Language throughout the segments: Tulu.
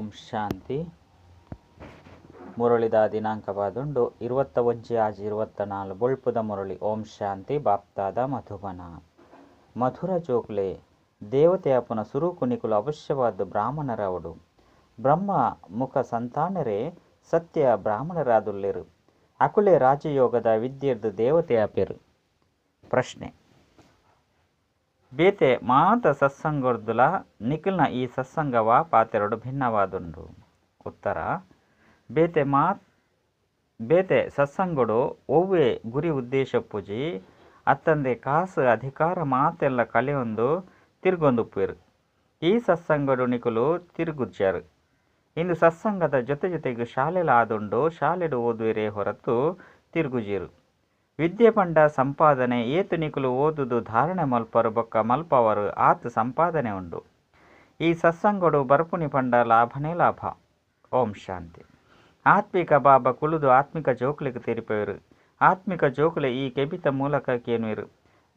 ಓಂ ಶಾಂತಿ. ಮುರಳಿದ ದಿನಾಂಕವಾದುಂಡು 21/6/24 ಬೊಳ್ಪುದ ಮುರಳಿ. ಓಂ ಶಾಂತಿ. ಬಾಪ್ತಾದ ಮಧುಬನ. ಮಧುರ ಜೋಕುಲೆ ದೇವತೆ ಅಪುನ ಸುರುಕು ನಿಕುಲು ಅವಶ್ಯವಾದ ಬ್ರಾಹ್ಮಣರಾವಡು. ಬ್ರಹ್ಮ ಮುಖ ಸಂತಾನರೇ ಸತ್ಯ ಬ್ರಾಹ್ಮಣರಾದುಲ್ಲೆರು. ಅಕುಲೇ ರಾಜಯೋಗದ ವಿದ್ಯೆರ್ದು ದೇವತೆ ಆಪೆರು. ಪ್ರಶ್ನೆ: ಬೇತೆ ಮಾತ ಸತ್ಸಂಗೊಡ್ದುಲ ನಿಕಲ್ನ ಈ ಸತ್ಸಂಗ ವಾ ಪಾತೆರೊಡು ಭಿನ್ನವಾದುಂಡು? ಉತ್ತರ: ಬೇತೆ ಬೇತೆ ಸತ್ಸಂಗೊಡು ಒವ್ವೆ ಗುರಿ ಉದ್ದೇಶ ಉಪ್ಪುಜಿ. ಅತ್ತಂದೆ ಕಾಸು ಅಧಿಕಾರ ಮಾತೆನ್ಲ ಕಳೆಯೊಂದು ತಿರುಗೊಂದುಪ್ಪುವೆರು. ಈ ಸತ್ಸಂಗಡ್ ನಿಕುಲು ತಿರುಗುಜರ್. ಇಂದು ಸತ್ಸಂಗದ ಜೊತೆ ಜೊತೆಗ್ ಶಾಲೆಲ ಆದುಂಡು. ಶಾಲೆಡ್ ಓದುವೆರೇ ಹೊರತು ತಿರುಗುಜೆರ್. ವಿದ್ಯೆ ಪಂಡ ಸಂಪಾದನೆ. ಏತ್ ನಿಕುಲು ಓದುದು ಧಾರಣೆ ಮಲ್ಪರ್ ಬೊಕ್ಕ ಮಲ್ಪಾವರ್ ಆತ್ ಸಂಪಾದನೆ ಉಂಡು. ಈ ಸತ್ಸಂಗಡ್ ಬರ್ಪುನಿ ಪಂಡ ಲಾಭನೇ ಲಾಭ. ಓಂ ಶಾಂತಿ. ಆತ್ಮಿಕ ಬಾಬಾ ಕುಳುದು ಆತ್ಮಿಕ ಜೋಕುಲೆಗ್ ತೆರಿಪವೆರು. ಆತ್ಮಿಕ ಜೋಕುಲೆ ಈ ಕೆಬಿತ ಮೂಲಕ ಕೇನುವೆರು.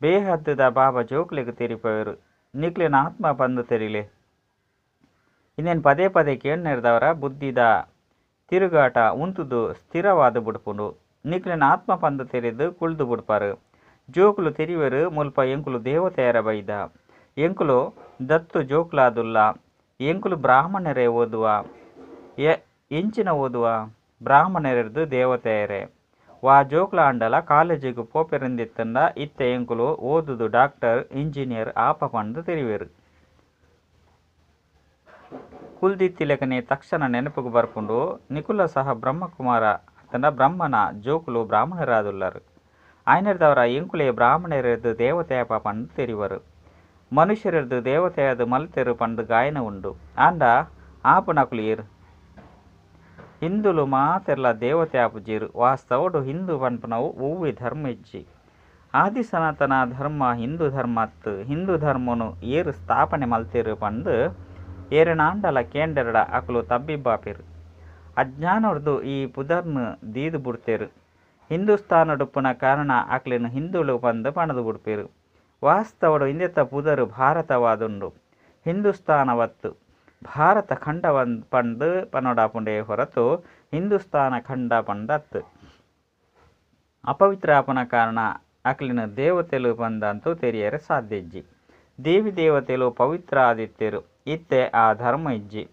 ಬೇಹದ್ದುದ ಬಾಬಾ ಜೋಕುಲೆಗ್ ತೆರಿಪವೆರು. ನಿಕ್ಲೆನ ಆತ್ಮ ಪಂದು ತೆರಿಲೆ. ಇಂದೆನ್ ಪದೇ ಪದೇ ಕೇಣ್ಣೆರ್ದವರ ಬುದ್ಧಿದ ತಿರುಗಾಟ ಉಂತುದು ಸ್ಥಿರವಾದ್ ಬುಡ್ಪುಂಡು. ನಿಕ್ಲೆನ ಆತ್ಮ ಪಂದು ತೆರಿದು ಕುಳ್ದು ಬುಡ್ಪರ್. ಜೋಕುಲು ತೆರಿವೆರು ಮುಲ್ಪ ಎಂಕುಲು ದೇವತೆ ಆಯೆರೆ ಬೈದ. ಎಂಕುಲು ದತ್ತು ಜೋಕುಲಾದುಲ್ಲ. ಎಂಕುಲು ಬ್ರಾಹ್ಮಣರೇ ಓದುವ. ಎಂಚಿನ ಓದುವ? ಬ್ರಾಹ್ಮಣರೆರ್ದು ದೇವತೆ ಆಯೆರೆ. ವಾ ಜೋಕುಲಾಂಡಲ ಕಾಲೇಜಿಗ್ ಪೋಪೆರಿಂದಿತ್ತುಂಡ ಇತ್ತೆ ಎಂಕುಲು ಓದುದು ಡಾಕ್ಟರ್, ಇಂಜಿನಿಯರ್ ಆಪ ಪಂದು ತೆರಿವೆರು. ಕುಲ್ದಿತ್ತಿಲೆಕನೆ ತಕ್ಷಣ ನೆನಪುಗು ಬರ್ಪುಂಡು. ನಿಕುಲ ಸಹ ಬ್ರಹ್ಮಕುಮಾರ ಅತ್ತಂಡ ಬ್ರಹ್ಮನ ಜೋಕುಲು ಬ್ರಾಹ್ಮಣರಾದುಲ್ಲರು. ಆಯನರ್ದವರ ಎಂಕುಲೇ ಬ್ರಾಹ್ಮಣರೆರ್ದು ದೇವತೆ ಆಪ ಪಂದು ತೆರಿವರು. ಮನುಷ್ಯರೆರ್ದು ದೇವತೆಯಾದ್ ಮಲ್ತೆರು ಪಂದು ಗಾಯನ ಉಂಡು. ಆಂಡ ಆಪುನಕುಲು ಏರ್? ಹಿಂದೂಲು ಮಾತೆರ್ಲಾ ದೇವತೆ ಆಪುಜೆರ್. ವಾಸ್ತವಡ್ ಹಿಂದೂ ಪನ್ಪುನವು ಒವ್ವೆ ಧರ್ಮ ಇಜ್ಜಿ. ಆದಿ ಸನಾತನ ಧರ್ಮ ಹಿಂದೂ ಧರ್ಮ ಅತ್ತ್. ಹಿಂದೂ ಧರ್ಮನ್ ಏರ್ ಸ್ಥಾಪನೆ ಮಲ್ತೆರ್ ಪಂದ್ ಏರೆನಾಂಡಲ ಕೇಂಡೆರ್ಡ ಅಕುಲು ತಬ್ಬಿಬ್ಬಾಪೆರ್. ಅಜ್ಞಾನರ್ದು ಈ ಪುದರ್ನ್ ದೀದ್ ಬುಡ್ತೆರ್. ಹಿಂದೂಸ್ಥಾನಡುಪ್ಪುನ ಕಾರಣ ಅಕ್ಲೆನ್ ಹಿಂದೂಲು ಪಂದ್ ಪಂಡ್ದ್ ಬುಡ್ಪೆರ್. ವಾಸ್ತವಡ್ ಇಂದೆತ ಪುದರ್ ಭಾರತವಾದುಂಡು, ಹಿಂದೂಸ್ಥಾನವತ್ತ್. ಭಾರತ ಖಂಡ ಪಂದ್ ಪನೊಡಾಪುಂಡೇ ಹೊರತು ಹಿಂದೂಸ್ಥಾನ ಖಂಡ ಪಂದ್ ಅತ್ತ್. ಅಪವಿತ್ರ ಆಪುನ ಕಾರಣ ಅಕ್ಲೆನ್ ದೇವತೆಲು ಪಂದ್ ಅಂತೂ ತೆರಿಯರೆ ಸಾಧ್ಯ ಇಜ್ಜಿ. ದೇವಿ ದೇವತೆಲು ಪವಿತ್ರ ಆದಿತ್ತೆರ್. ಇತ್ತೆ ಆ ಧರ್ಮ ಇಜ್ಜಿ.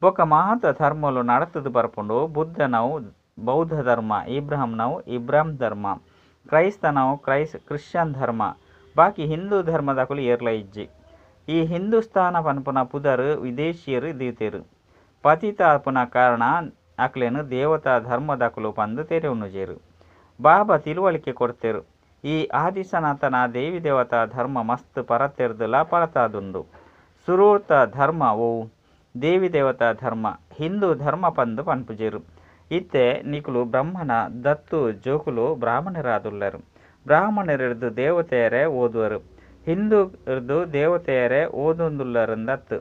ಬೊಕ್ಕ ಮಾತ ಧರ್ಮಲು ನಡತುದು ಬರ್ಪುಂಡು. ಬುದ್ಧನವು ಬೌದ್ಧ ಧರ್ಮ, ಇಬ್ರಾಹಿಂನವು ಇಬ್ರಾಹಿಂ ಧರ್ಮ, ಕ್ರೈಸ್ತನವು ಕ್ರಿಶ್ಚಿಯನ್ ಧರ್ಮ. ಬಾಕಿ ಹಿಂದೂ ಧರ್ಮದಕುಲು ಏರ್ಲ ಇಜ್ಜಿ. ಈ ಹಿಂದೂಸ್ಥಾನ ಪನ್ಪುನ ಪುದರ್ ವಿದೇಶಿಯೆರ್ ದೀತೆರ್. ಪತಿತ ಆಪುನ ಕಾರಣ ಅಕ್ಲೆನ್ ದೇವತಾ ಧರ್ಮದಕುಲು ಪಂದ್ ತೆರಿಯೊನುಜೆರ್. ಬಾಬಾ ತಿಳುವಳಿಕೆ ಕೊರ್ತೆರ್. ಈ ಆದಿ ಸನಾತನ ದೇವಿ ದೇವತಾ ಧರ್ಮ ಮಸ್ತ್ ಪರತೆರ್ದುಲ ಪರತಾದುಂಡು. ಸುರೂತ ಧರ್ಮ ಒವ್? ದೇವಿ ದೇವತಾ ಧರ್ಮ. ಹಿಂದೂ ಧರ್ಮ ಪಂದ್ ಪನ್ಪುಜೆರ್. ಇತ್ತೆ ನಿಕುಲು ಬ್ರಹ್ಮನ ದತ್ತು ಜೋಕುಲು ಬ್ರಾಹ್ಮಣರಾದುಲ್ಲರ್. ಬ್ರಾಹ್ಮಣರೆರ್ದು ದೇವತೆ ಆಯೆರೆ ಓದುವರ್. ಹಿಂದೂರ್ದು ದೇವತೆ ಆಯೆರೆ ಓದೊಂದುಲ್ಲರ್ಂದತ್ತ್.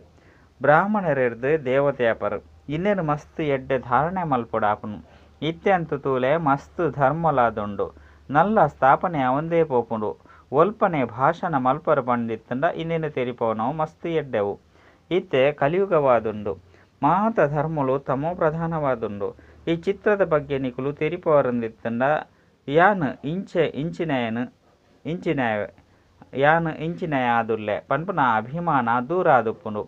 ಬ್ರಾಹ್ಮಣರೆರ್ದು ದೇವತೆ ಆಪರ್. ಇಂದೆನ್ ಮಸ್ತ್ ಎಡ್ಡೆ ಧಾರಣೆ ಮಲ್ಪೊಡಾಪುಂಡು. ಇತ್ತೆ ಅಂತೂ ತೂಲೆ ಮಸ್ತ್ ಧರ್ಮಲಾದುಂಡು. ನನಲ ಸ್ಥಾಪನೆ ಆವೊಂದೇ ಪೋಪುಂಡು. ಒಲ್ಪನೆ ಭಾಷಣ ಮಲ್ಪರ್ ಪಂದಿತ್ತುಂಡ ಇಂದೆನ್ ತೆರಿಪಾವುನವು ಮಸ್ತ್ ಎಡ್ಡೆವು. ಇತ್ತೆ ಕಲಿಯುಗವಾದುಂಡು. ಮಾತ ಧರ್ಮಲು ತಮೋ ಪ್ರಧಾನವಾದುಂಡು. ಈ ಚಿತ್ರದ ಬಗ್ಗೆ ನಿಕುಲು ತೆರಿಪಾವರಂದಿತ್ತುಂಡ ಯಾನ್ ಇಂಚೆ ಇಂಚಿನಾಯೆ ಯಾನ್ ಇಂಚಿನಾಯೆ ಆದುಲ್ಲೆ ಪನ್ಪುನ ಅಭಿಮಾನ ದೂರ ಆದುಪ್ಪುಂಡು.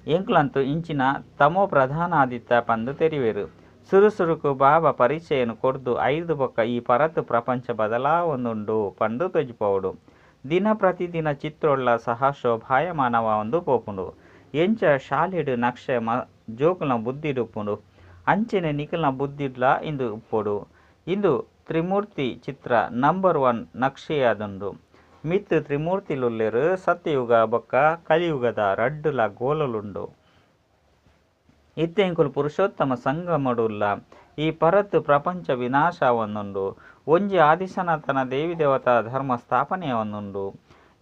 ಎಂಕುಲಂತೂ ಇಂಚಿನ ತಮೋ ಪ್ರಧಾನ ಆದಿತ್ತ ಪಂದ್ ತೆರಿವೆರ್. ಸುರು ಸುರುಕು ಬಾಬಾ ಪರಿಚಯನ್ ಕೊರ್ದು ಐರ್ದ್ ಬೊಕ್ಕ ಈ ಪರತ್ ಪ್ರಪಂಚ ಬದಲಾವೊಂದುಂಡು ಪಂದ್ ತೋಜಿಪಾವೊಡು. ದಿನ ಪ್ರತಿದಿನ ಚಿತ್ರೊಲ್ಲ ಸಹ ಶೋಭಾಯಮಾನವಾವೊಂದು ಪೋಪುಂಡು. ಎಂಚ ಶಾಲೆಡ್ ನಕ್ಷೆ ಜೋಕುಲ್ನ ಬುದ್ಧಿಡ್ ಉಪ್ಪುಂಡು ಅಂಚನೆ ನಿಕಲ್ನ ಬುದ್ಧಿಡ್ಲಾ ಇಂದು ಉಪ್ಪೊಡು. ಇಂದು ತ್ರಿಮೂರ್ತಿ ಚಿತ್ರ ನಂಬರ್ ಒನ್ ನಕ್ಷೆಯಾದುಂಡು. ಮಿತ್ತ್ ತ್ರಿಮೂರ್ತಿಲುಲ್ಲೆರ್. ಸತ್ಯಯುಗ ಬೊಕ್ಕ ಕಲಿಯುಗದ ರಡ್ಡ್ ಲ ಗೋಲುಲುಂಡು. ಇತ್ತೆ ಎಂಕುಲು ಪುರುಷೋತ್ತಮ ಸಂಗಮಡ್ ಉಲ್ಲ. ಈ ಪರತ್ ಪ್ರಪಂಚ ವಿನಾಶ ಆವೊಂದುಂಡು. ಒಂಜಿ ಆದಿ ಸನಾತನ ದೇವಿ ದೇವತಾ ಧರ್ಮ ಸ್ಥಾಪನೆ ಆವೊಂದುಂಡು.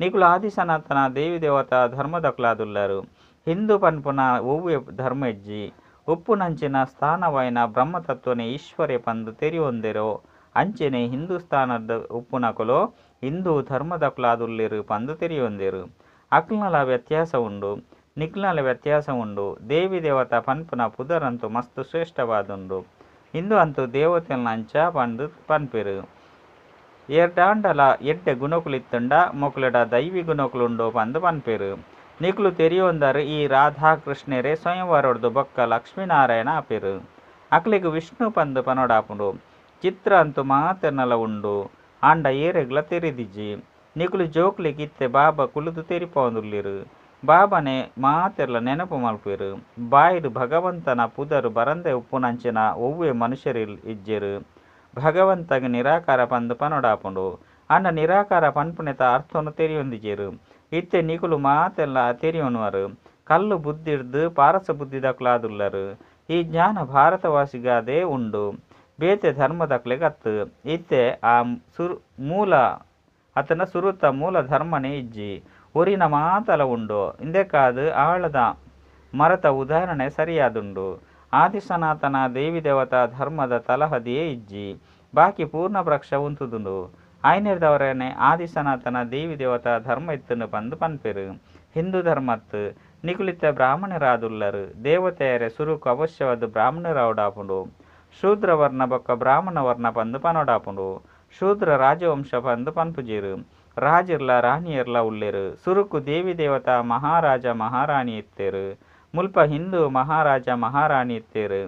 ನಿಕುಲು ಆದಿ ಸನಾತನ ದೇವಿ ದೇವತಾ ಧರ್ಮದಕುಲಾದುಲ್ಲರ್. ಹಿಂದೂ ಪನ್ಪುನ ಒವ್ವೆ ಧರ್ಮ ಇಜ್ಜಿ. ಉಪ್ಪುನಂಚಿನ ಸ್ಥಾನವಾಯಿನ ಬ್ರಹ್ಮ ತತ್ವನೇ ಈಶ್ವರೆ ಪಂದ್ ತೆರಿಯೊಂದೆರೋ ಅಂಚನೆ ಹಿಂದೂಸ್ಥಾನದ ಉಪ್ಪುನಕುಲು ಹಿಂದೂ ಧರ್ಮದಕುಲಾದುಲ್ಲೆರ್ ಪಂದ್ ತೆರಿಯೊಂದೆರ್. ಅಕಲ್ನಲ ವ್ಯತ್ಯಾಸ ಉಂಡು. ನಿಕ್ಲೆನ ವ್ಯತ್ಯಾಸ ಉಂಡು. ದೇವಿ ದೇವತಾ ಪನ್ಪುನ ಪುದರಂತೂ ಮಸ್ತ್ ಶ್ರೇಷ್ಠವಾದುಂಡು. ಇಂದು ಅಂತೂ ದೇವತೆಲ್ನ ಅಂಚ ಪಂದ್ ಪನ್ಪೆರ್. ಏರ್ಡಾಂಡಲ ಎಡ್ಡೆ ಗುಣಕುಲು ಇತ್ತುಂಡ ಮೊಕ್ಲೆಡ ದೈವಿ ಗುಣಕುಲು ಉಂಡು ಪಂದ್ ಪನ್ಪೆರ್. ನಿಕುಲು ತೆರಿಯೊಂದರ್ ಈ ರಾಧಾ-ಕೃಷ್ಣೆರೇ ಸ್ವಯಂವರೊಡ್ದು ಬೊಕ್ಕ ಲಕ್ಷ್ಮೀ-ನಾರಾಯಣ ಆಪೆರ್. ಅಕ್ಲೆಗ್ ವಿಷ್ಣು ಪಂದ್ ಪನೊಡಾಪುಂಡು. ಚಿತ್ರ ಅಂತೂ ಮಾತೆರ್ನಲ ಉಂಡು. ಆಂಡ ಏರೆಗ್ಲಾ ತೆರಿದಿಜ್ಜಿ. ನಿಕುಲು ಜೋಕ್ಲೆಗ್ ಇತ್ತೆ ಬಾಬಾ ಕುಲ್ಲುದು ತೆರಿಪಾವೊಂದುಲ್ಲೆರ್. ಬಾಬಾನೇ ಮಾತೆರ್ಲಾ ನೆನಪು ಮಲ್ಪುವೆರ್. ಬಾಯಿಡ್ ಭಗವಂತನ ಪುದರ್ ಬರಂದೆ ಉಪ್ಪುನಂಚಿನ ಒವ್ವೇ ಮನುಷ್ಯರು ಇಜ್ಜೆರ್. ಭಗವಂತಗ್ ನಿರಾಕಾರ ಪಂದ್ ಪನೊಡಾಪುಂಡು. ಆಂಡ ನಿರಾಕಾರ ಪನ್ಪುನೆತ ಅರ್ಥೊನು ತೆರಿಯೊಂದಿಜೆರ್. ಇತ್ತೆ ನಿಕುಲು ಮಾತೆರ್ಲಾ ತೆರಿಯೊನುವರ್. ಕಲ್ಲು ಬುದ್ಧಿಡ್ದ್ ಪಾರಸ ಬುದ್ಧಿದಕುಲಾದುಲ್ಲರ್. ಈ ಜ್ಞಾನ ಭಾರತವಾಸಿಗಾದೇ ಉಂಡು. ಬೇತೆ ಧರ್ಮದಕ್ಲೆಗ್ ಅತ್ತ್. ಇತ್ತೆ ಆ ಮೂಲ ಅತ್ತ್ಂಡ ಸುರುತ ಮೂಲ ಧರ್ಮನೇ ಇಜ್ಜಿ. ಒರಿನ ಮಾತಲ ಉಂಡು. ಇಂದೆಕಾದ್ ಆಲದ ಮರತ ಉದಾಹರಣೆ ಸರಿಯಾದುಂಡು. ಆದಿ ಸನಾತನ ದೇವಿ ದೇವತಾ ಧರ್ಮದ ತಲಹದಿಯೇ ಇಜ್ಜಿ. ಬಾಕಿ ಪೂರ್ಣ ವೃಕ್ಷ ಉಂತುದುಂಡು. ಆಯಿನೆಡ್ದಾವರನೇ ಆದಿ ಸನಾತನ ದೇವಿ ದೇವತಾ ಧರ್ಮ ಇತ್ತ್ಂಡ್ ಪಂದ್ ಪನ್ಪೆರ್. ಹಿಂದೂ ಧರ್ಮ ಅತ್ತ್. ನಿಕುಲು ಇತ್ತೆ ಬ್ರಾಹ್ಮಣರಾದುಲ್ಲರ್. ದೇವತೆ ಸುರುಕು ಅವಶ್ಯವಾದ್ ಬ್ರಾಹ್ಮಣರಾವೊಡಾಪುಂಡು. ಶೂದ್ರ ವರ್ಣ ಬೊಕ್ಕ ಬ್ರಾಹ್ಮಣ ವರ್ಣ ಪಂದ್ ಪನೊಡಾಪುಂಡು. ಶೂದ್ರ ರಾಜವಂಶ ಪಂದ್ ಪನ್ಪುಜೆರ್. ರಾಜೆರ್ಲಾ ರಾಣಿಯೆರ್ಲಾ ಉಲ್ಲೆರ್. ಸುರುಕು ದೇವಿ ದೇವತಾ ಮಹಾರಾಜ ಮಹಾರಾಣಿ ಇತ್ತೆರ್. ಮುಲ್ಪ ಹಿಂದೂ ಮಹಾರಾಜ ಮಹಾರಾಣಿ ಇತ್ತೆರ್.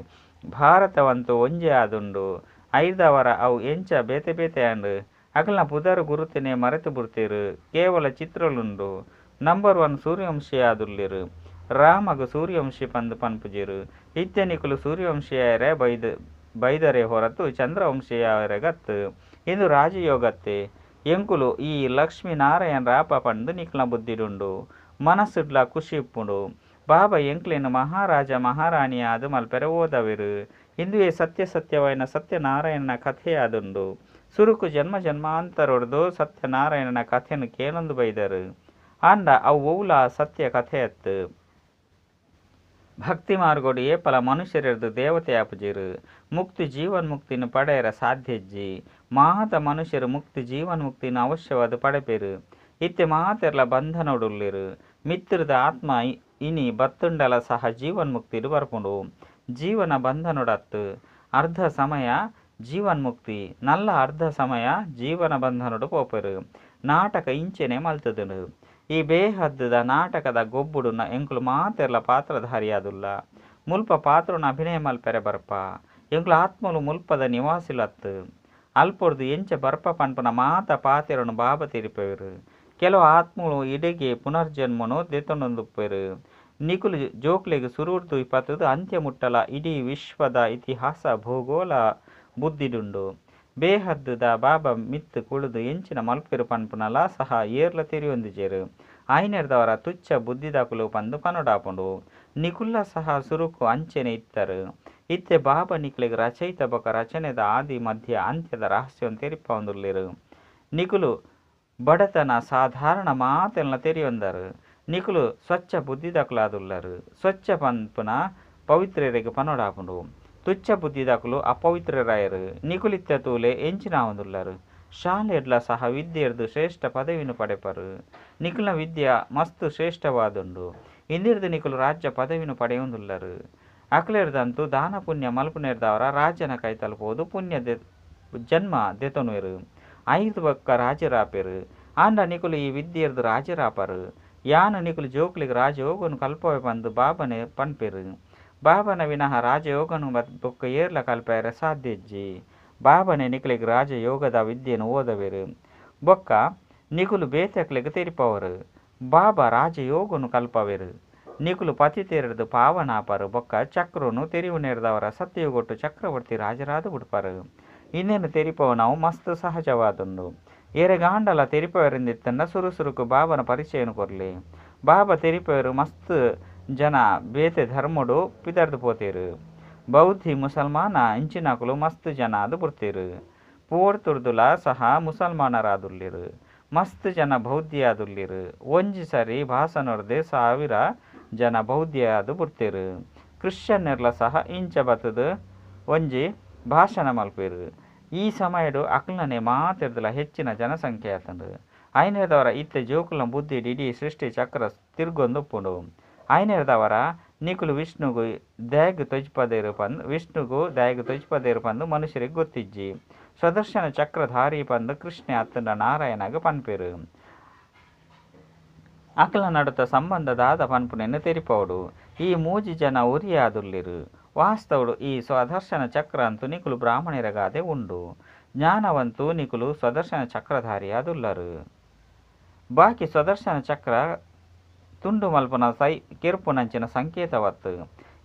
ಭಾರತವಂತೂ ಒಂಜೇ ಆದುಂಡು. ಐಡ್ದಾವರ ಅವು ಎಂಚ ಬೇತೆ ಬೇತೆ ಆಂಡ್. ಅಕಲ್ನ ಪುದರ್ ಗುರುತುನೇ ಮರೆತು ಬುಡ್ತೆರ್. ಕೇವಲ ಚಿತ್ರಲುಂಡು. ನಂಬರ್ ಒನ್ ಸೂರ್ಯವಂಶಿಯಾದುಲ್ಲೆರ್. ರಾಮಗ್ ಸೂರ್ಯವಂಶಿ ಪಂದ್ ಪನ್ಪುಜೆರ್. ಇತ್ತೆ ನಿಕುಲು ಸೂರ್ಯವಂಶಿ ಆಯೆರೆ ಬೈದರೇ ಹೊರತು ಚಂದ್ರವಂಶಿ ಆಯೆರೆಗತ್ತ್. ಇಂದು ರಾಜಯೋಗತ್ತೆ. ಎಂಕುಲು ಈ ಲಕ್ಷ್ಮೀ-ನಾರಾಯಣರಾಪ ಪಂದ್ ನಿಕಲ್ನ ಬುದ್ಧಿಡುಂಡು. ಮನಸ್ಸುಡ್ಲಾ ಖುಷಿ ಉಪ್ಪುಂಡು. ಬಾಬಾ ಎಂಕ್ಲೆನ್ ಮಹಾರಾಜ ಮಹಾರಾಣಿ ಆದ್ ಮಲ್ಪೆರೆ ಓದಾವೆರ್. ಇಂದುವೇ ಸತ್ಯ-ಸತ್ಯವಾಯಿನ ಸತ್ಯನಾರಾಯಣನ ಕಥೆಯಾದುಂಡು. ಸುರುಕು ಜನ್ಮ-ಜನ್ಮಾಂತರೊಡ್ದು ಸತ್ಯನಾರಾಯಣನ ಕಥೆನ್ ಕೇನೊಂದು ಬೈದರ್. ಆಂಡ ಅವು ಒವ್ವುಲಾ ಸತ್ಯ ಕಥೆಯತ್ತ್. ಭಕ್ತಿ ಮಾರ್ಗೊಡು ಏಪಲಾ ಮನುಷ್ಯರೆಡ್ದ್ ದೇವತೆ ಆಪುಜೆರ್. ಮುಕ್ತಿ ಜೀವನ್ಮುಕ್ತಿನ್ ಪಡೆಯರೆ ಸಾಧ್ಯ ಇಜ್ಜಿ. ಮಾತ ಮನುಷ್ಯೆರ್ ಮುಕ್ತಿ ಜೀವನ್ಮುಕ್ತಿನ್ ಅವಶ್ಯವಾದ್ ಪಡೆಪೆರ್. ಇತ್ತೆ ಮಾತೆರ್ಲಾ ಬಂಧನೊಡುಲ್ಲೆರ್. ಮಿತ್ತ್ ರ್ದ್ ಆತ್ಮ ಇನಿ ಬತ್ತುಂಡಲ ಸಹ ಜೀವನ್ಮುಕ್ತಿಡ್ ಬರ್ಪುಂಡು. ಜೀವನ ಬಂಧನೊಡು ಅತ್ತ್. ಅರ್ಧ ಸಮಯ ಜೀವನ್ಮುಕ್ತಿ, ನಲ್ಲ ಅರ್ಧ ಸಮಯ ಜೀವನ ಬಂಧನೊಡು ಪೋಪೆರ್. ನಾಟಕ ಇಂಚೆನೆ ಮಲ್ತುದುಂಡು. ಈ ಬೇಹದ್ದ ನಾಟಕದ ಗೊಬ್ಬುಡು ಎಂಕುಲು ಮಾತೆರ್ಲಾ ಪಾತ್ರಧಾರಿಯಾದುಲ್ಲ. ಮುಲ್ಪ ಪಾತ್ರೊನು ಅಭಿನಯ ಮಲ್ಪೆರೆ ಬರ್ಪ. ಎಂಕುಲು ಆತ್ಮಲು ಮುಲ್ಪದ ನಿವಾಸಿಲು ಅತ್ತ್. ಅಲ್ಪೊಡ್ದು ಎಂಚ ಬರ್ಪ ಪನ್ಪುನ ಮಾತ ಪಾತೆರೊನು ಬಾಬಾ ತೆರಿಪಾವೆರ್. ಕೆಲವು ಆತ್ಮಲು ಇಡೆಗೆ ಪುನರ್ಜನ್ಮೊನು ದೆತೊನೊಂದುಪ್ಪೆರ್. ನಿಕುಲು ಜೋಕ್ಲೆಗ್ ಸುರುಡ್ದು ಪತ್ತುದು ಅಂತ್ಯ ಮುಟ್ಟಲ ಇಡೀ ವಿಶ್ವದ ಇತಿಹಾಸ ಭೂಗೋಳ ಬುದ್ಧಿಡುಂಡು. ಬೇಹದ್ದ ಬಾಬಾ ಮಿತ್ತ್ ಕುಲ್ಲುದು ಎಂಚಿನ ಮಲ್ಪುವೆರ್ ಪನ್ಪುನಲ ಸಹ ಏರ್ಲಾ ತೆರಿಯೊಂದಿಜೆರ್. ಆಯಿನೆಡ್ದಾವರ ತುಚ್ಛ ಬುದ್ಧಿದಕುಲು ಪಂದ್ ಪನೊಡಾಪುಂಡು. ನಿಕುಲ್ಲ ಸಹ ಸುರುಕು ಅಂಚೆನೆ ಇತ್ತರ್. ಇತ್ತೆ ಬಾಬಾ ನಿಕ್ಲೆಗ್ ರಚಯಿತ ಬೊಕ್ಕ ರಚನೆದ ಆದಿ ಮಧ್ಯ ಅಂತ್ಯದ ರಹಸ್ಯನ್ ತೆರಿಪಾವೊಂದುಲ್ಲೆರ್. ನಿಕುಲು ಬಡತನ ಸಾಧಾರಣ ಮಾತೆನ್ಲ ತೆರಿಯೊಂದರ್. ನಿಕುಲು ಸ್ವಚ್ಛ ಬುದ್ಧಿದಕುಲಾದುಲ್ಲರ್. ಸ್ವಚ್ಛ ಪನ್ಪುನ ಪವಿತ್ರೆರೆಗ್ ಪನೊಡಾಪುಂಡು. ತುಚ್ಛ ಬುದ್ಧಿದಕುಲು ಅಪವಿತ್ರರಾಯೆರ್. ನಿಕುಲು ಇತ್ತೆ ತೂಲೆ ಎಂಚಿನ ಆವೊಂದುಲ್ಲರ್. ಶಾಲೆಡ್ಲ ಸಹ ವಿದ್ಯೆಡ್ದ್ ಶ್ರೇಷ್ಠ ಪದವಿನ್ ಪಡೆಪರ್. ನಿಕಲ್ನ ವಿದ್ಯೆ ಮಸ್ತ್ ಶ್ರೇಷ್ಠವಾದುಂಡು. ಇಂದೆಡ್ದ್ ನಿಕುಲು ರಾಜ್ಯ ಪದವಿನ್ ಪಡೆಯೊಂದುಲ್ಲರ್. ಅಕ್ಲೆಡ್ದಂತೂ ದಾನ ಪುಣ್ಯ ಮಲ್ಪುನೆಡ್ದಾವರ ರಾಜನ ಕೈತಲ್ ಪೋದು ಪುಣ್ಯ ಜನ್ಮ ದೆತೊನುವೆರ್. ಐರ್ದ್ ಬೊಕ್ಕ ರಾಜರಾಪೆರ್. ಆಂಡ ನಿಕುಲು ಈ ವಿದ್ಯೆಡ್ದ್ ರಾಜರಾಪರ್. ಯಾನ್ ನಿಕುಲು ಜೋಕ್ಲೆಗ್ ರಾಜಯೋಗನು ಕಲ್ಪಾವೆ ಪಂದ್ ಬಾಬಾನೆ ಪನ್ಪೆರ್. ಬಾಬಾನ ವಿನಃ ರಾಜಯೋಗನು ಬೊಕ್ಕ ಏರ್ಲಾ ಕಲ್ಪಾಯೆರೆ ಸಾಧ್ಯ ಇಜ್ಜಿ. ಬಾಬಾನೆ ನಿಕ್ಲೆಗ್ ರಾಜಯೋಗದ ವಿದ್ಯೆನ್ ಓದವೆರ್. ಬೊಕ್ಕ ನಿಕುಲು ಬೇತೆಕ್ಲೆಗ್ ತೆರಿಪಾವರ್. ಬಾಬಾ ರಾಜಯೋಗನು ಕಲ್ಪಾವೆರ್. ನಿಕುಲು ಪತಿತೆರೆಡ್ದ್ ಪಾವನ ಆಪರ್ ಬೊಕ್ಕ ಚಕ್ರೊನು ತೆರಿಯುನೆಡ್ದಾವರ ಸತ್ಯಯುಗೊಟ್ಟು ಚಕ್ರವರ್ತಿ ರಾಜರಾದ್ ಬುಡ್ಪರ್. ಇಂದೆನ್ ತೆರಿಪಾವುನವು ಮಸ್ತ್ ಸಹಜವಾದುಂಡು. ಏರೆಗಾಂಡಲ ತೆರಿಪಾವೆರೆಂದಿತ್ತುಂಡ ಸುರು ಸುರುಕು ಬಾಬಾನ ಪರಿಚಯನ್ ಕೊರ್ಲೆ. ಬಾಬಾ ತೆರಿಪಾವೆರ್ ಮಸ್ತ್ ಜನ ಬೇತೆ ಧರ್ಮೊಡು ಪಿದಡ್ದ್ ಪೋತೆರ್. ಬೌದ್ಧಿ ಮುಸಲ್ಮಾನ ಇಂಚಿನಕುಲು ಮಸ್ತ್ ಜನ ಆದ್ ಬುಡ್ತೆರ್. ಪೋರ್ತುರ್ದುಲ ಸಹ ಮುಸಲ್ಮಾನರಾದುಲ್ಲೆರ್. ಮಸ್ತ್ ಜನ ಬೌದ್ಧಿಯಾದುಲ್ಲೆರ್. ಒಂಜಿ ಸರಿ ಭಾಷಣೊರ್ದೆ ಸಾವಿರ ಜನ ಬೌದ್ಧಿಯಾದ್ ಬುಡ್ತೆರ್. ಕ್ರಿಶ್ಚಿಯನ್ನೆರ್ಲ ಸಹ ಇಂಚ ಬತ್ತುದು ಒಂಜಿ ಭಾಷಣ ಮಲ್ಪುವೆರ್. ಈ ಸಮಯಡ್ ಅಕ್ಲ್ನನೆ ಮಾತೆರ್ದಲ ಹೆಚ್ಚಿನ ಜನಸಂಖ್ಯೆ ಆತುಂಡು. ಐನೆಡ್ದಾವರ ಇತ್ತೆ ಜೋಕುಲ್ನ ಬುದ್ಧಿಡ್ ಇಡೀ ಸೃಷ್ಟಿ ಚಕ್ರ ತಿರ್ಗೊಂದು ಉಪ್ಪುಂಡು. ಆಯ್ನೆರ್ದವರ ನಿಕುಲು ವಿಷ್ಣುಗು ದಾಗ್ ತೊಜ್ಪದೇರು ಪಂದ್ ವಿಷ್ಣುಗು ದಾಗ್ ತೊಜ್ಪದೇರು ಪಂದ್ ಮನುಷ್ಯರಿಗೆ ಗೊತ್ತಿಜ್ಜಿ. ಸ್ವದರ್ಶನ ಚಕ್ರಧಾರಿ ಪಂದ್ ಕೃಷ್ಣೆ ಅತ್ತಂಡ ನಾರಾಯಣಗ್ ಪನ್ಪೆರು. ಅಕಲ್ನ ನಡುತ ಸಂಬಂಧ ದಾದ ಪನ್ಪುನೆನ್ ತೆರಿಪಾವೊಡು. ಈ ಮೂಜಿ ಜನ ಒರಿಯೇ ಆದುಲ್ಲೆರ್. ವಾಸ್ತವಡ್ ಈ ಸ್ವದರ್ಶನ ಚಕ್ರ ಅಂತೂ ನಿಕುಲು ಬ್ರಾಹ್ಮಣೆರೆಗಾದೆ ಉಂಡು. ಜ್ಞಾನವಂತೂ ನಿಕುಲು ಸ್ವದರ್ಶನ ಚಕ್ರಧಾರಿಯಾದುಲ್ಲರು. ಬಾಕಿ ಸ್ವದರ್ಶನ ಚಕ್ರ ತುಂಡು ಮಲ್ಪುನ ಕೆರ್ಪುನಂಚಿನ ಸಂಕೇತವತ್ತು.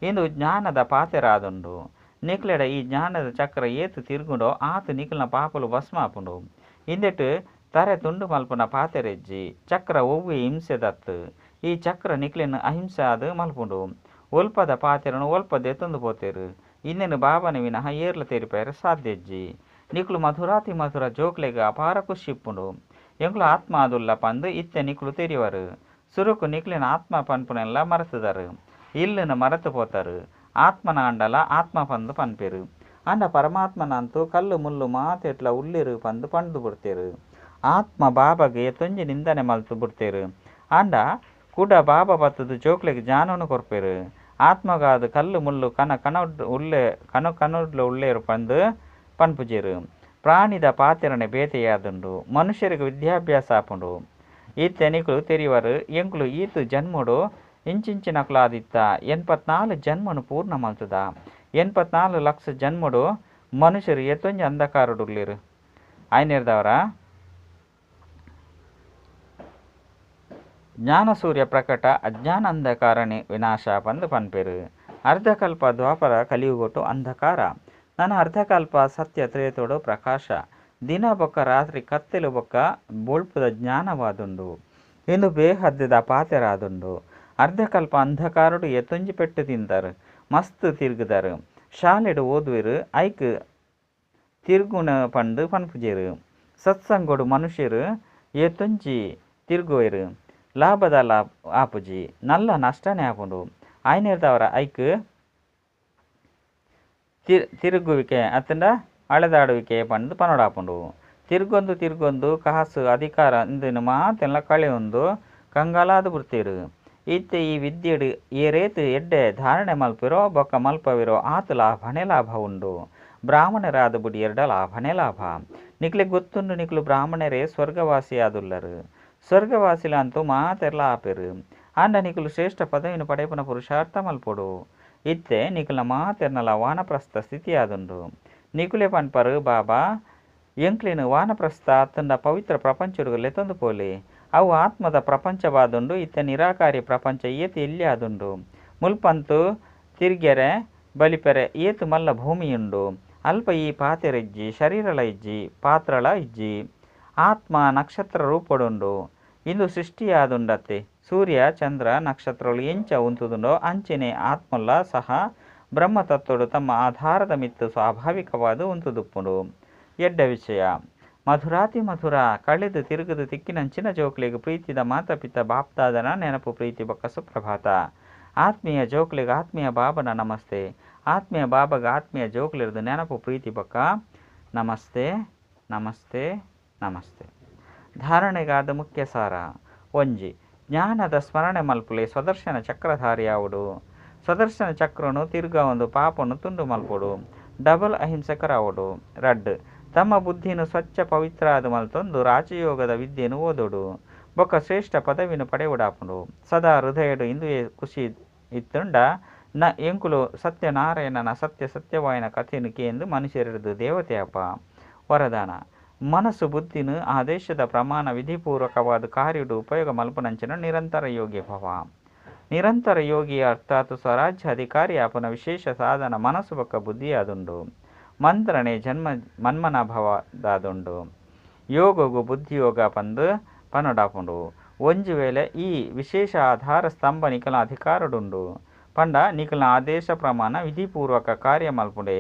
ಇಂದು ಜ್ಞಾನದ ಪಾತೆರಾದುಂಡು. ನಿಕ್ಲೆಡ ಈ ಜ್ಞಾನದ ಚಕ್ರ ಏತ್ ತಿರುಗುಂಡೋ ಆತ್ ನಿಕಲ್ನ ಪಾಪಲು ಭಸ್ಮ ಆಪುಂಡು. ಇಂದೆಟ್ ತರೆ ತುಂಡು ಮಲ್ಪುನ ಪಾತೆರೆಜ್ಜಿ. ಚಕ್ರ ಒವ್ವೆ ಹಿಂಸೆದತ್ತು. ಈ ಚಕ್ರ ನಿಕ್ಲೆನ್ ಅಹಿಂಸೆ ಆದ್ ಮಲ್ಪುಂಡು. ಒಲ್ಪದ ಪಾತೆರನು ಒಲ್ಪ ದೆತೊಂದು ಪೋತೆರು. ಇಂದೆನ್ ಬಾಬನ ವಿನಃ ಏರ್ಲ ತೆರಿಪಾಯೆರೆ ಸಾಧ್ಯ ಇಜ್ಜಿ. ನಿಕುಲು ಮಧುರಾತಿ ಮಧುರ ಜೋಕ್ಲೆಗ್ ಅಪಾರ ಖುಷಿ ಇಪ್ಪುಂಡು. ಎಂಕುಲು ಆತ್ಮ ಆದುಲ್ಲ ಪಂದ್ ಇತ್ತೆ ನಿಕುಲು ತೆರಿವರು. ಸುರುಕು ನಿಕ್ಲೆನ ಆತ್ಮ ಪನ್ಪುನೆನ್ಲ ಮರತುದರು. ಇಲ್ಲುನು ಮರತು ಪೋತರು. ಆತ್ಮನಾಂಡಲ ಆತ್ಮ ಪಂದ್ ಪನ್ಪೆರು. ಆಂಡ ಪರಮಾತ್ಮನಂತೂ ಕಲ್ಲು ಮುಲ್ಲು ಮಾತೆಟ್ಲಾ ಉಲ್ಲೆರ್ ಪಂದ್ ಪಂಡ್ದ್ ಬುಡ್ತೆರ್. ಆತ್ಮ ಬಾಬಾಗ್ ಏತೊಂಜಿ ನಿಂದನೆ ಮಲ್ತ್ ಬುಡ್ತೆರ್. ಆಂಡ ಕುಡ ಬಾಬಾ ಬತ್ತುದು ಜೋಕ್ಲೆಗ್ ಜ್ಞಾನನು ಕೊರ್ಪೆರ್. ಆತ್ಮಗಾದ್ ಕಲ್ಲು ಮುಲ್ಲು ಕಣ ಕಣಡ್ ಉಲ್ಲೆ ಕಣ ಕಣಡ್ಲ ಉಲ್ಲೆರ್ ಪಂದ್ ಪನ್ಪುಜೆರ್. ಪ್ರಾಣಿದ ಪಾತೆರನೆ ಬೇತೆಯಾದುಂಡು. ಮನುಷ್ಯರಿಗೆ ವಿದ್ಯಾಭ್ಯಾಸ ಆಪುಂಡು. ಇತ್ತೆ ನಿಕುಲು ತೆರಿವರು ಎಂಕುಲು ಈತ್ ಜನ್ಮಡು ಇಂಚಿಂಚಿನಕುಲಾದಿತ್ತ. 84 ಜನ್ಮನು ಪೂರ್ಣ ಮಲ್ತುದ. 84 ಲಕ್ಷ ಜನ್ಮಡು ಮನುಷ್ಯರು ಏತೊಂಜಿ ಅಂಧಕಾರಡುಲ್ಲೆರ್. ಆಯ್ನೆರ್ದವರ ಜ್ಞಾನಸೂರ್ಯ ಪ್ರಕಟ ಅಜ್ಞಾನ ಅಂಧಕಾರ ವಿನಾಶ ಪಂದ್ ಪನ್ಪೆರು. ಅರ್ಧಕಲ್ಪ ದ್ವಾಪರ ಕಲಿಯುಗೊಟು ಅಂಧಕಾರ. ನನ ಅರ್ಧಕಲ್ಪ ಸತ್ಯ ತ್ರೇತೋಡು ಪ್ರಕಾಶ. ದಿನ ಬೊಕ್ಕ ರಾತ್ರಿ ಕತ್ತೆಲು ಬೊಕ್ಕ ಬೊಳ್ಪುದ ಜ್ಞಾನವಾದುಂಡು. ಇಂದು ಬೇಹದ್ದ ಪಾತೆರಾದುಂಡು. ಅರ್ಧಕಲ್ಪ ಅಂಧಕಾರಡು ಏತೊಂಜಿ ಪೆಟ್ಟು ತಿಂದರು. ಮಸ್ತ್ ತಿರುಗುದರು. ಶಾಲೆಡ್ ಓದುವೆರು ಐಕ್ ತಿರುಗುಣ ಪಂದ್ ಪನ್ಪುಜೆರು. ಸತ್ಸಂಗೊಡು ಮನುಷ್ಯರು ಏತೊಂಜಿ ತಿರುಗುವೆರು. ಲಾಭದ ಆಪುಜಿ. ನಲ್ಲ ನಷ್ಟನೇ ಆಪುಂಡು. ಆಯ್ನೆರ್ದವರ ಐಕ್ ತಿರುಗುವಿಕೆ ಅತ್ತಂಡ ಅಳೆದಾಡುವಿಕೆ ಪಂದ್ ಪನೊಡಾಪುಂಡು. ತಿರುಗೊಂದು ತಿರುಗೊಂದು ಕಾಸು ಅಧಿಕಾರ ಇಂದೆನ್ ಮಾತೆನ್ಲ ಕಳೆಯೊಂದು ಕಂಗಾಲಾದ್ ಬುಡ್ತೆರ್. ಇತ್ತೆ ಈ ವಿದ್ಯೆಡ್ ಏರೇತ್ ಎಡ್ಡೆ ಧಾರಣೆ ಮಲ್ಪೆರೋ ಬೊಕ್ಕ ಮಲ್ಪವೆರೋ ಆತ್ ಲಾಭನೇ ಲಾಭ ಉಂಡು. ಬ್ರಾಹ್ಮಣರಾದ ಬುಡಿಯೆರ್ಡ ಲಾಭನೇ ಲಾಭ. ನಿಕ್ಲೆಗ್ ಗೊತ್ತುಂಡು ನಿಕುಲು ಬ್ರಾಹ್ಮಣರೇ ಸ್ವರ್ಗವಾಸಿಯಾದುಲ್ಲರು. ಸ್ವರ್ಗವಾಸಿಲಂತೂ ಮಾತೆರ್ಲ ಆಪೆರು. ಆಂಡ ನಿಕುಲು ಶ್ರೇಷ್ಠ ಪದವಿನ ಪಡೆಪುನ ಪುರುಷಾರ್ಥ ಮಲ್ಪೊಡು. ಇತ್ತೆ ನಿಕಲ್ನ ಮಾತೆರ್ನಲ ವಾನಪ್ರಸ್ಥ ಸ್ಥಿತಿಯಾದುಂಡು. ನಿಕುಲೆ ಪನ್ಪರು ಬಾಬಾ ಎಂಕ್ಲೆನ್ ವಾನಪ್ರಸ್ಥ ಅತ್ತಂಡ ಪವಿತ್ರ ಪ್ರಪಂಚೊಡು ಲೆತೊಂದು ಪೋಲೆ. ಅವು ಆತ್ಮದ ಪ್ರಪಂಚವಾದುಂಡು. ಇತ್ತೆ ನಿರಾಕಾರಿ ಪ್ರಪಂಚ ಏತ್ ಎಲ್ಯ ಆದುಂಡು. ಮುಲ್ಪಂತು ತಿರ್ಗೆರೆ ಬಲಿಪೆರೆ ಏತ್ ಮಲ್ಲ ಭೂಮಿಯುಂಡು. ಅಲ್ಪ ಈ ಪಾತೆರಿಜ್ಜಿ, ಶರೀರಲ ಇಜ್ಜಿ, ಪಾತ್ರಲ ಇಜ್ಜಿ. ಆತ್ಮ ನಕ್ಷತ್ರ ರೂಪಡುಂಡು. ಇಂದು ಸೃಷ್ಟಿಯಾದುಂಡತ್ತೆ. ಸೂರ್ಯ ಚಂದ್ರ ನಕ್ಷತ್ರಗಳು ಎಂಚ ಉಂತುದುಂಡೋ ಅಂಚನೆ ಆತ್ಮಲ್ಲ ಸಹ ಬ್ರಹ್ಮತತ್ವಡು ತಮ್ಮ ಆಧಾರದ ಮಿತ್ತು ಸ್ವಾಭಾವಿಕವಾದ ಉಂತುದುಪ್ಪುಂಡು. ಎಡ್ಡ ವಿಷಯ. ಮಧುರಾತಿ ಮಧುರ ಕಳೆದು ತಿರುಗದು ತಿಕ್ಕಿನಂಚಿನ ಜೋಕ್ಲೆಗ್ ಪ್ರೀತಿದ ಮಾತಾಪಿತ ಬಾಪ್ದಾದನ ನೆನಪು ಪ್ರೀತಿ ಬೊಕ್ಕ ಸುಪ್ರಭಾತ. ಆತ್ಮೀಯ ಜೋಕ್ಲೆಗ್ ಆತ್ಮೀಯ ಬಾಬನ ನಮಸ್ತೆ. ಆತ್ಮೀಯ ಬಾಬಗ ಆತ್ಮೀಯ ಜೋಕ್ಲೆರ್ದು ನೆನಪು ಪ್ರೀತಿ ಬೊಕ್ಕ ನಮಸ್ತೆ ನಮಸ್ತೆ ನಮಸ್ತೆ. ಧಾರಣೆಗಾದ ಮುಖ್ಯ ಸಾರ. 1. ಜ್ಞಾನದ ಸ್ಮರಣೆ ಮಲ್ಪುಲೆ ಸ್ವದರ್ಶನ ಚಕ್ರಧಾರಿಯಾವುಡು. ಸ್ವದರ್ಶನ ಚಕ್ರನು ತಿರುಗವೊಂದು ಪಾಪನು ತುಂಡು ಮಲ್ಪೊಡು. ಡಬಲ್ ಅಹಿಂಸಕರಾವೊಡು. 2. ತಮ್ಮ ಬುದ್ಧಿನ ಸ್ವಚ್ಛ ಪವಿತ್ರ ಆದ್ ಮಲ್ತೊಂದು ರಾಜಯೋಗದ ವಿದ್ಯೆನು ಓದೊಡು. ಬೊಕ್ಕ ಶ್ರೇಷ್ಠ ಪದವಿನ ಪಡೆಯೊಡಾಪುಂಡು. ಸದಾ ಹೃದಯಡು ಇಂದುವೆ ಖುಷಿ ಇತ್ತುಂಡ ನ ಎಂಕುಲು ಸತ್ಯನಾರಾಯಣನ ಸತ್ಯ ಸತ್ಯವಾಯನ ಕಥೆನು ಕೇಂದು ಮನುಷ್ಯರದು ದೇವತೆ ಅಪ್ಪ. ವರದಾನ. ಮನಸ್ಸು ಬುದ್ಧಿನ ಆದೇಶದ ಪ್ರಮಾಣ ವಿಧಿಪೂರ್ವಕವಾದ ಕಾರ್ಯಡು ಉಪಯೋಗ ಮಲ್ಪುನಂಚಿನ ನಿರಂತರ ಯೋಗಿ ಭವ. ನಿರಂತರ ಯೋಗಿ ಅರ್ಥಾತ್ ಸ್ವರಾಜ್ಯ ಅಧಿಕಾರಿ ಆಪುನ ವಿಶೇಷ ಸಾಧನ ಮನಸ್ಸು ಬೊಕ್ಕ ಬುದ್ಧಿಯಾದುಂಡು. ಮಂತ್ರನೇ ಜನ್ಮ ಮನ್ಮನ ಭವದಾದುಂಡು. ಯೋಗಗು ಬುದ್ಧಿಯೋಗ ಪಂದು ಪನೊಡಾಪುಂಡು. ಒಂಜಿ ವೇಳೆ ಈ ವಿಶೇಷ ಆಧಾರ ಸ್ತಂಭ ನಿಕಲ ಅಧಿಕಾರಡುಂಡು. ಪಂಡ ನಿಕಲ ಆದೇಶ ಪ್ರಮಾಣ ವಿಧಿಪೂರ್ವಕ ಕಾರ್ಯ ಮಲ್ಪುಂಡೆ.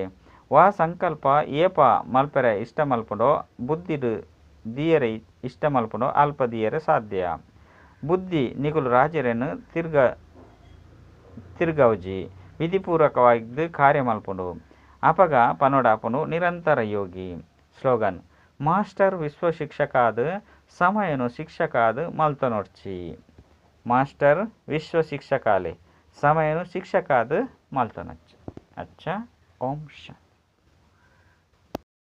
ವಾ ಸಂಕಲ್ಪ ಏಪ ಮಲ್ಪೆರೆ ಇಷ್ಟ ಮಲ್ಪುಂಡೋ ಬುದ್ಧಿಡು ದಿಯರೆ ಇಷ್ಟ ಮಲ್ಪುಂಡೋ ಅಲ್ಪ ದಿಯರೆ ಸಾಧ್ಯ. ಬುದ್ಧಿ ನಿಕುಲು ರಾಜರೇನು ತಿರ್ಗವಜಿ ವಿಧಿಪೂರ್ವಕವಾಗಿ ಕಾರ್ಯ ಮಲ್ಪುಂಡು. ಅಪಗ ಪನೊಡಾಪುಂಡು ನಿರಂತರ ಯೋಗಿ. ಸ್ಲೋಗನ್. ಮಾಸ್ಟರ್ ವಿಶ್ವ ಶಿಕ್ಷಕಾದ ಸಮಯನು ಶಿಕ್ಷಕಾದ ಮಲ್ತನೊಡ್ಚಿ. ಮಾಸ್ಟರ್ ವಿಶ್ವ ಶಿಕ್ಷಕಾಲೆ. ಸಮಯನು ಶಿಕ್ಷಕಾದ್ ಮಲ್ತೊನೊಚ್ಚಿ. ಅಚ್ಚಾ, ಓಂ ಶಾಂತಿ.